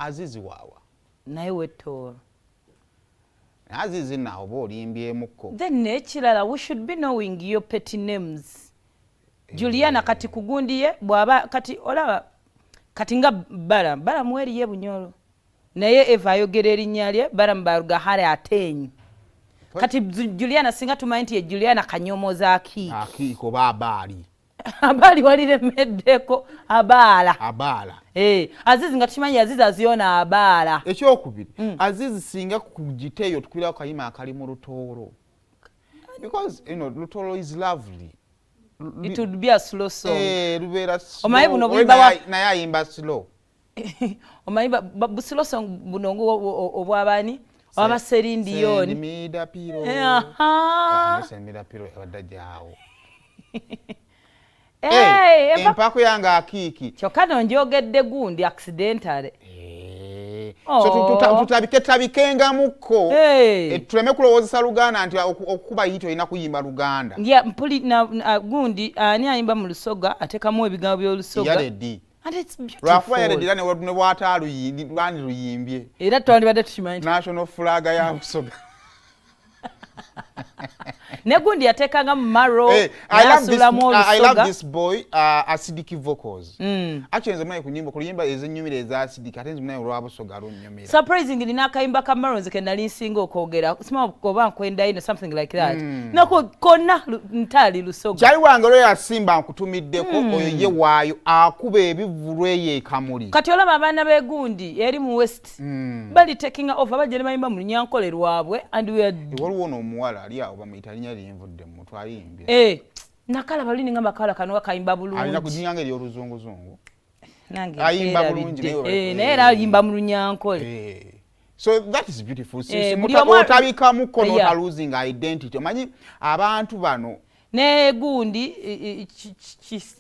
Azizi waawa? Naye wettoolo. Azizi naawe oba olimbyemuko. Then nekirala, we should be knowing your petty names. Juliana kati kugundi ye bw'aba kati olaba kati nga Balamu eriye Bunyolo, naye Eva ayogera erinnya lye Balamu Barugahare Atenyu. Kati Juliana singa tumanyi nti ye Juliana Kanyomoza Akiiki. Akiiko oba Abaali. Abaali waliremeddeko Abaala. Abaala. Eh, Azizi nga tukimanyi Azizi Aziona Abaala. Ekyokubiri, Azizi singa ku giteeyo tukubirawo kayima akali mu Lutooro, because Lutooro is lovely. It would be a slow song. Eh, lubeera slow. Omanyi buno buyimba Naye ayimba slow. Omanyi bu slow song buno obwabani oba Celine Dion. Send me the pillow. Aha. Ah, send me the pillow abadde ajaawo. Hey, Empako yange Akiiki. Kyokka no njogedde gundi accidentally. Eh, Oh. so tutabike tabikengamukko. Hey. Eh, tuleme kulowoozesa Luganda nti okukuba yiti olina kuyimba Luganda. Ya mpuli na gundi ani ayimba mu Lusoga atekamu ebigambo by'Olusoga. Yaredi. And it's beautiful. Lwakuba Yaredi era ne bw'ata lwani luyimbye. Era twandibadde tukimanyi. National flag ya Busoga. Ne gundi yateekanga mu maro. Hey, I love this, n'asulamu I love Olusoga. this boy, Acidic vocals. Actually nze munaye ku nyimba, ku luyimba ezinnyumira eza Acidic, ate nze munaye olwa Busoga lunnyumira. Surprisingly n'akayimba ka Maro nze ke nali nsinga okwogera. Simanyi oba nkwenda ino, something like that. Nako konna ntaali Lusoga. Kyali wange olwo yasimba nkutumiddeko, oyo ye waayo akuba ebivvulu eyo e Kamuli. Kati olaba abaana b'egundi eri mu West bali taking over, bajja ne bayimba mu Lunyankole lwabwe and we are Waliwo n'omuwala ali awo bamuyita linnya linvudde mu mutwe ayimbye. Eh, nakalaba luli ngamba kawala kano kayimba Alina bulungi. kuginyanga ery'oluzunguzungu. Nange Ayimba nkerabidde. bulungi naye Eh, naye era ayimba mu Lunyankole. Eh. So that is beautiful. Eh, Si buli omu otabikamuko n'ota losing identity. Omanyi abantu bano ne gundi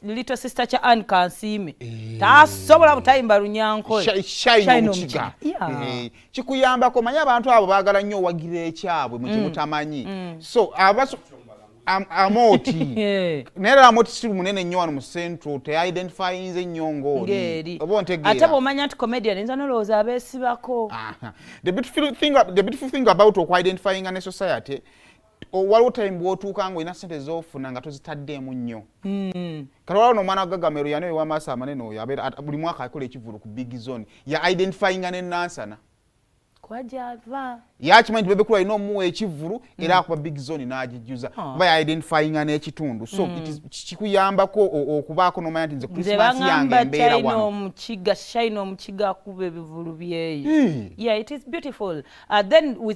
little sister kya Anne Kansiime tasobola butayimba Lunyankole. Shine Shine Omukiga. Omukiga. Yeah. Eh, kikuyambako. Omanyi abantu abo baagala nnyo owagira ekyabwe mu kyemutamanyi. So Amooti. Naye era Amooti si munene nnyo wano mu Central, teidentifyinze nnyo ng'oli. Ng'eri. Oba ontegeera? Ate bw'omanya nti comedian nza nolowooza abeesibako. Aha. The beautiful thing about okwidentifyinga ne society, waliwo time bw'otuuka ng'olina sente z'ofuna nga tozitaddeemu nnyo. Kati waliwo n'omwana wa Gagamero yani oyo w'amaaso amanene oyo abeera buli mwaka akola ekivvulu ku Big Zone, ya identifyinga ne Nansana. Kwajava. Yakimanyi nti Bebe Cool alina omuwa ekivvulu era akuba Big Zone n'agijjuza kuba ya identifyinga n'ekitundu. So it is kikuyambako okubaako n'omanya nti nze Nze Christmas yange baŋŋamba embeera China wano. Omukiga, Shine Omukiga akuba ebivulu byeyo. Yeah, it is beautiful. Then we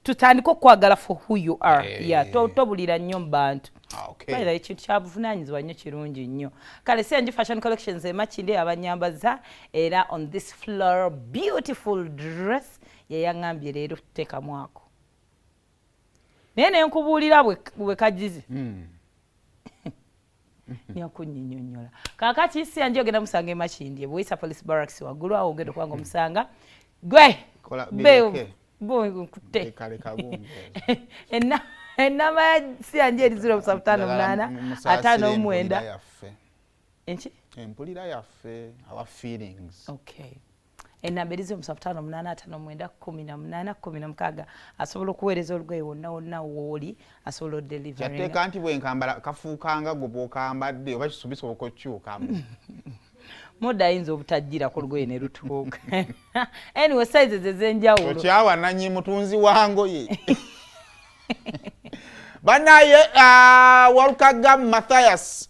tutandike okwagala for who you are. Yeah, tobulira nnyo mu bantu. Ah, okay. By the way, ekintu kyabuvunaanyizibwa nnyo, kirungi nnyo. Kale CNG Fashion Collections emakindi abanyambaza era on this floral beautiful dress yeyaŋŋambye leero tuteekamu ako, naye nenkubuulira bwe kagize nyakunyinyonyola. Kaakati CNG ogenda musanga emakindi Bwisa Police Barracks waggulu awo, ogenda okubanga omusanga gwe. Kola bireke. Nkutte. Leka, leka gumbe. Enamba ya CNG eri 0758 Musaasire 59. Empulira yaffe. Enki? Empulira yaffe, our feelings. Okay, enamba eri 0758 59 18 16. Asobola okuweereza olugoye wonna wonna wooli, asobola odeliveringa. Kyatteeka nti bwenkambala kafuukanga gwe bw'okambadde oba bisoboka okukyukamu. Moda ayinza obutajjira ku lugoye ne lutuuka. Anyway, sizes ez'enjawulo. Okyawa nanyi mutunzi wa ngoye banaye. Walukaga Mathias,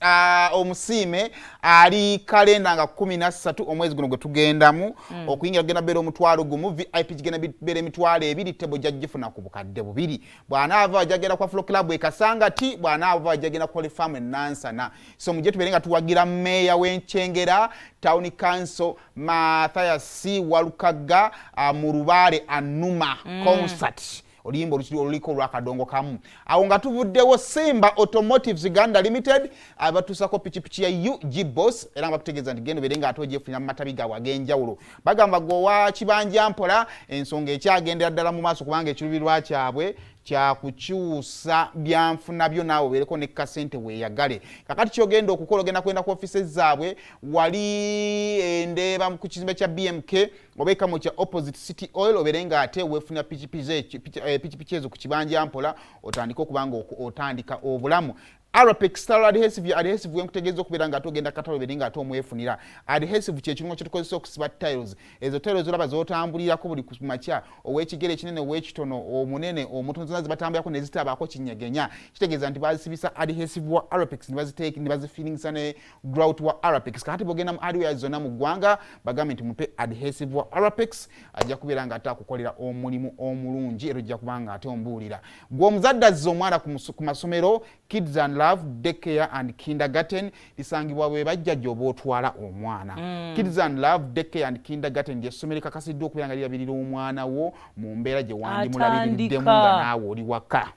omusiime ali kalenda nga 13 omwezi guno gwe tugendamu. Okuyingira kugenda beera 10,000, VIP kigenda beera 20,000, table jagifuna ku 2000. Bw'anaava ajagenda kwa Afro Club ekasanga ti bw'anaava ajagenda ku Farm enansana. So mujje tubeere nga tuwagira meeya w'enkyengera Town Council Mathias Walukaga, mu Lubaale Anuma concert, oluyimba olukiri oluliko olwakadongo kamu. Awo nga tuvuddewo, Simba Automotives Uganda Limited abatuusako pikipiki ya UG Boss, era nga bakutegeeza nti genda obeere nga ate ogyefunira mu matabi gaabwe ag'enjawulo. Bagamba gwe owa kibanja mpola, ensonga ekyagendera ddala mu maaso kubanga ekiruubirwa kyabwe Kyakukyusa byanfuna byo, naawe obeereko ne kasente weeyagale. Kakati kyogenda okukola, ogenda kwenda ku offices zaabwe wali Endeeba ku kizimbe kya BMK oba ekamu kya opposite City Oil, obeere nga ate weefuna pikipiki ezo ku kibanja mpola, otandike okuba nga otandika obulamu. Arapex Star Adhesive, adhesive wenkutegeeza okubeera nga ate ogenda katale obeere nga ate omwefunira. Adhesive kyekirungo kyetukozesa okusiba tiles. Ezo tiles olaba zotambulirako buli ku makya, ow'ekigere ekinene, ow'ekitono, omunene, omutono, zonna zibatambulirako nezitabaako kinyegenya. Kitegeeza nti bazisibisa adhesive wa Arapex, ne bazifillingisa ne grout wa Arapex. Kakati bwogenda mu hardware zonna mu ggwanga, bagambe nti mupe adhesive wa Arapex, ajja kubeera nga ate akukolera omulimu omulungi, era ojja kuba nga ate ombuulira. Gwe omuzadde azza omwana ku masomero, Kids and Love Daycare and Kindergarten lisangibwa bwe bajja gy'oba otwala omwana. Kids and Love Daycare and Kindergarten lyessomero ekakasiddwa okubeera nga lirabirira omwana wo mu mbeera gye wandimulabiriddemu nga naawe oli waka.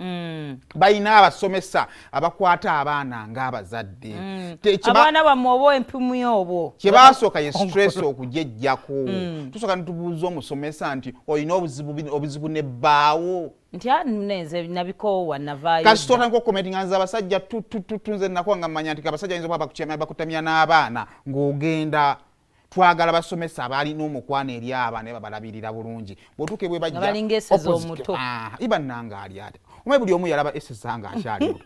Balina abasomesa abakwata abaana ng'abazadde. Abaana bammwe oba empimu obwo. Kye basooka ye stress okugyejjako. Tusooka netubuuza omusomesa nti olina obuzibu nebbaawo? Nti nze nabikoowa, navaayo. Kasita otandika okucommentinga, nze abasajja tutututu, nze nakuba nga mmanya nti abasajja ayinza okuba bakutamya n'abaana ng'ogenda. Twagala basomesa abalina omukwano eri abaana, babalabirira bulungi. Bw'otuuka ebwe bajja Nga balinga Eseza omuto. Iba nanga ali ate omanyi buli omu yalaba Eseza nga akyaliwo.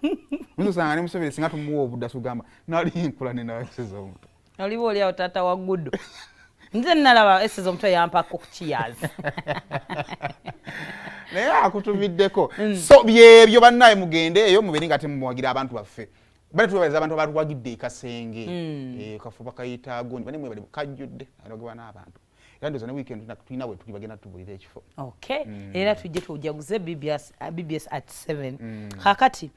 Oyinza osanga ne Museveni singa tumuwa obudde tugamba nali nkula ne naba Eseza omuto. Oliba oli awo taata wa Gudo. Nze nalaba Eseza omuto yampako ku kiyazi. Naye akutumiddeko. So byebyo bannaye, mugende eyo mubeere nga temuwagira abantu baffe. Bale tubaliza abantu abatuwagidde ekasenge. Kafu bakayita gundi bane mwebale kajjudde alogeba n'abantu, era ndowooza ne weekend tulina we tuli bagenda tubulira ekifo. Okay, era tujje tujaguze BBS, BBS at 7. Kakati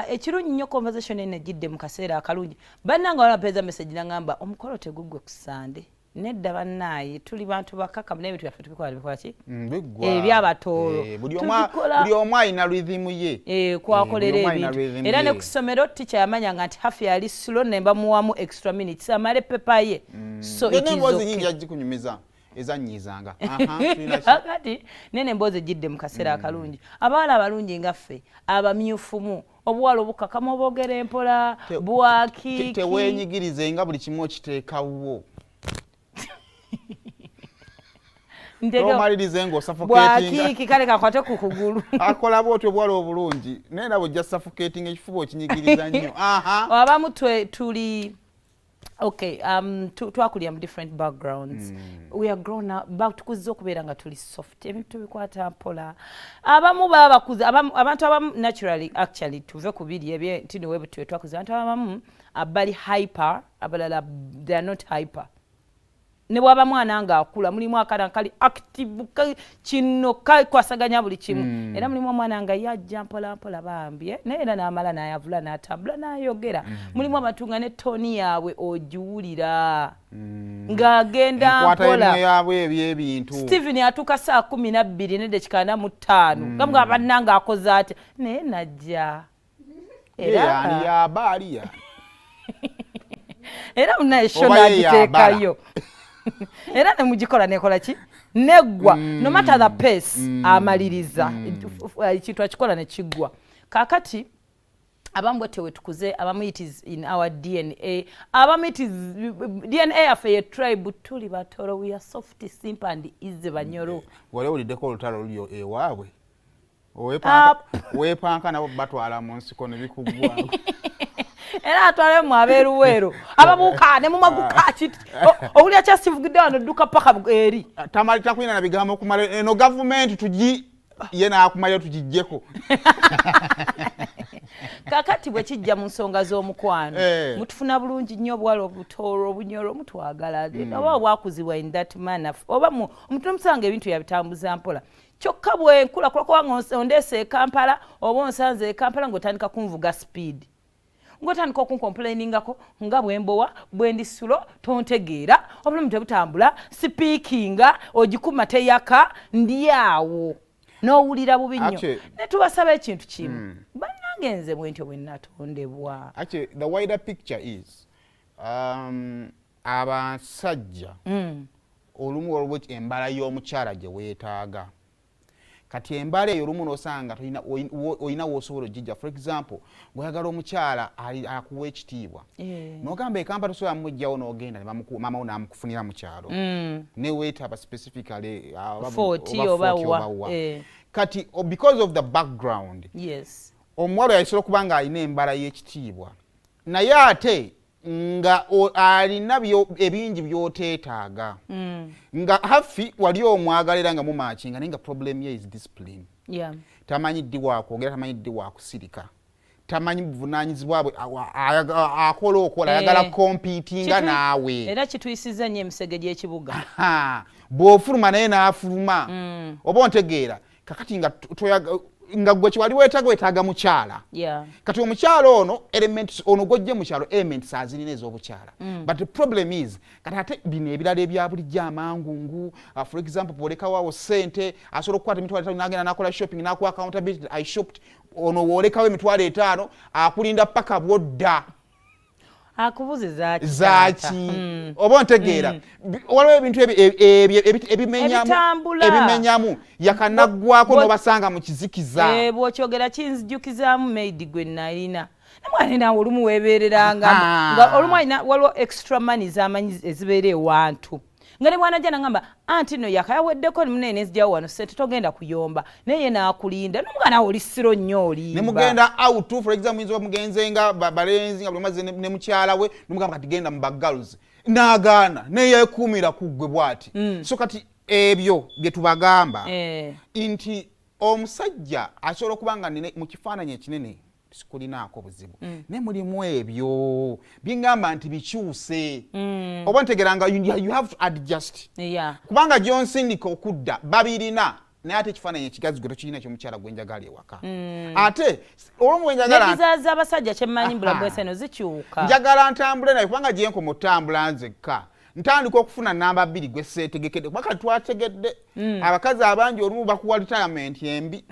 ekirungi nnyo, conversation eno ejjidde mu kaseera akalungi. Bannange, wala mpeeza message nagamba omukolo teguggwe ku Sande. Nedda bannaaye, tuli bantu bakakamu n'ebintu byaffe tubikola, tubikola ki? Biggwa. Ebyabatoolo. Buli Tubikola. Omu alina rhythm ye. Kwakolera Buli omu alina ebintu rhythm era ne ye. ku ssomero teacher yamanyanga nti hafi ali slow, ne bamuwamu extra minutes amale paper ye. So it Yonna is emboozi okay. nyingi agikunyumiza ezanyiizanga. Aha, tulina ki? Kakati nene emboozi ejjidde mu kaseera akalungi. Abawala abalungi nga ffe abamyufumu, obuwala obukakamu, obwogera empola, bwakiiki. Teweenyigirize nga buli kimu okiteekawo. Tomalirize ng'osuffocatinga. Bwakiiki, kale kakwate ku kugulu. Akola bwotyo obuwala obulungi, naye nabo ojja suffocatinga, ekifuba okinyigiriza nnyo. Aha. Abamu tuli okay, twakulira mu different backgrounds. We are grown up, batukuzza okubeera nga tuli soft, ebintu tubikwata mpola. Abamu baba bakuze, abantu abamu naturally, actually tuve ku biri ebye nti niwe bwe twakuze. Abantu abamu abali hyper, abalala they are not hyper. Ne bwaba mwana ng'akula, mulimu akaana kali active, kino kakwasaganya buli kimu. Era mulimu omwana nga yajja mpola mpola bambi, eh? Naye era n'amala n'ayavula n'atambula n'ayogera. Mulimu abantu nga ne tone yaabwe ogiwulira ng'agenda Enkwata mpola. y'emwe yaabwe ebyebintu. Stephen atuuka saa 12:45, nga bannanga akoze atya, naye najja. Era era yaba aliya. Era munaye show Oba ye n'agiteekayo era nemugikola nekola ki neggwa. No matter the pace, amaliriza ekintu akikola nekiggwa. Kakati abamu bwe tewe tukuze, abamu it is in our DNA, abamu it is DNA yaffe ye tribe, tuli Batoro, we are soft, simple and easy, Banyoro. Wali owuliddeko olutalo luli ewaabwe? Weepanka nabo batwala mu nsiko ne bikuggwako. Era atwalemu abeeruweero ababuuka ne mumaguka kiti owulira kyasivugidde wano, dduka paka eri. Tamali takulina na bigambo okumala eno gavumenti tugi ye naakumalira tugijjeko. Kakati bwe kijja mu nsonga z'omukwano, mutufuna bulungi nnyo, obuwala obutooro, obunyoro, mutwagala oba obwakuzibwa in that manner, oba omuntu omusanga ebintu yabitambuza mpola. Kyokka bwe nkula kubanga ondeese e Kampala oba onsanze e Kampala ng'otandika kunvuga speed, ng'otandika okuncomplainingako nga bwe mbowa, bwe ndi slow, tontegeera, obulamu tebutambula, sipiikinga ogikuma teyaka, ndi awo n'owulira bubi nnyo. Ne tubasaba ekintu kimu, bannange, nze bwe ntyo bwe natondebwa. Actually, the wider picture is abasajja olumu waliwo embala y'omukyala gye weetaaga. Kati embala eyo olumu nosanga olina wosobola ogijja. For example, ng'oyagala omukyala akuwa ekitiibwa, nogamba ekampa tosobola mumugjawo, n'ogenda mama wo namukufunira mu kyalo, neweetaba specifically 40 oba wa. Kati because of the background, omuwala yasobola okuba nga alina embala y'ekitiibwa, naye ate nga alina ebingi by'oteetaaga, nga hafi wali omwagala era nga mumakinga, naye nga problem ye is discipline. Tamanyi ddi wakwogera, tamanyi ddi wakusirika, tamanyi buvunanyizibwa bwe, akola okola ayagala competinga naawe. Era kituyisiza nnyo emisege gy'ekibuga. Bw'ofuluma naye n'afuluma, oba ontegeera? Kakati nga nga gwe kiwali weetaaga, wetaaga mukyala. Kati omukyala ono elements, ono gwojje mukyalo, elements azirina ez'obukyala, but the problem is kati ate bino ebirala ebya bulijjo amangungu. For example, bwolekawo sente, asobola okukwata 50,000 nagenda nakola shopping, nakuwa accountability, "I shopped." Ono woolekawo 50,000, akulinda paka bwodda. Akubuze zaki? Zaki, oba ontegeera? Waliwo ebintu ebimenyamu, yakanaggwako n'obasanga mu kizikiza. Bw'okyogera kinzijukizaamu maid gwe nalina. Namwana naawe olumu weebereranga nga olumu alina, waliwo extra money z'amanyi ezibeera ewantu, nga ne bwanajja nagamba anti no yakayaweddeko munene nenzijjawo wano sente, togenda kuyomba, naye ye n'akulinda nomwana oli siro nnyo olimba. Ne mugenda out, for example, yinza mugenze nga balenzi, nga buli omaze ne mukyala we, nomugamba kati genda mu bagirls, n'agaana, neyekuumira ku ggwe bw'ati. So kati ebyo bye tubagamba nti omusajja asobola okuba nga mu kifaananyi ekinene sikulinaako buzibu, naye mulimu ebyo bingamba nti bikyuse, oba ntegeera nga you have to adjust, kubanga gyonsindika okudda babirina, naye ate ekifaananyi ekigazi gwe tokirina ekyomukyala gwe njagala ewaka. Ate olumu bwe njagala N'ebizaaza abasajja kyemmanyi mbulamu bwensi eno zikyuka. Njagala ntambule naye, kubanga gyenkoma otambula nzekka, ntandika okufuna namba 2 gwe seetegekedde, kuba kati twategedde abakazi abangi olumu bakuwa retirement embi.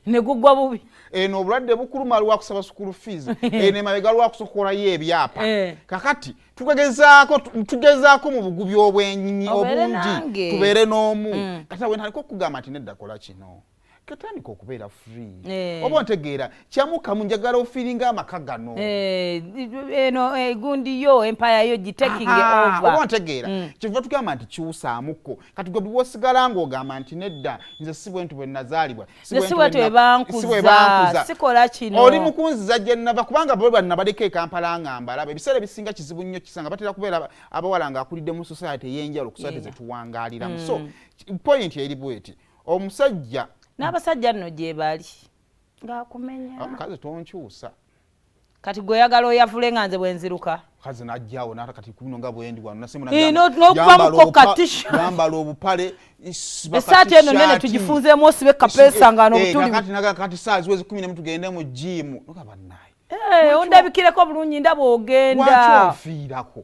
Ne gugwa bubi. Eno obulwadde bukuluma lwakusaba school fees, eno emabega lwakusokolayo ebyapa. Kakati tugezaako mu bugubi obwenyi Obeere obungi nange. Tubeere n'omu. Kati awe ntandika okugamba nti nedda, kola kino, katandika okubeera free, oba ontegeera? Kyamukamu njagala ofeelinga amaka gano. Eno gundi yo empire yo gitakinge Aha, oba over. ontegeera? Kiva tugamba nti kyusaamuko. Kati gwe bwosigala ng'ogamba nti nedda, nze si bwe nti bwe nazaalibwa, si Nze bwe si nti bwetyo bwe bwe si bwe bankuza, bankuza. Sikola kino. Oli mukunziza gye nnava, kubanga bo bannabaleka e Kampala nga mbalaba ebiseera ebisinga kizibu nnyo kisanga batera kubeera abawala ng'akulidde mu society ey'enjawulo ku society zetuwangaaliramu. So point eri bweti, omusajja N'abasajja nno gye bali ng'akumenya. Omukazi tonkyusa. Kati gwe oyagala oyavule nga nze bwe nziruka. Kazi najjawo nata kati kuno nga bwendi wano. N'okubamuko ka t-shirt. Yambala obupale, siba ka Essaati eno nene t-shirt. Tugifunzeemu osibe kapeesa nga n'obutuli. Kakati naga kati saa ziwezi 11 tugende mu gym, nogamba naye Ondabikireko bulungi, ndaba lwaki ogenda. Onfiirako.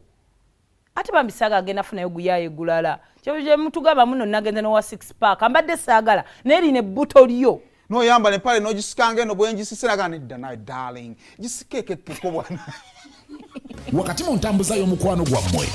Ate bambi saaga agenda funayo guyaayo gulala kye mutugamba muno, nagenze nowa six pack, mbadde saagala naye lino ebbuto lyo. Noyambala empale nogisikanga eno bwengisise, naga nedda naye darling, gisikeekekeko bwana. Wakati mu ntambuza y'omukwano gwammwe,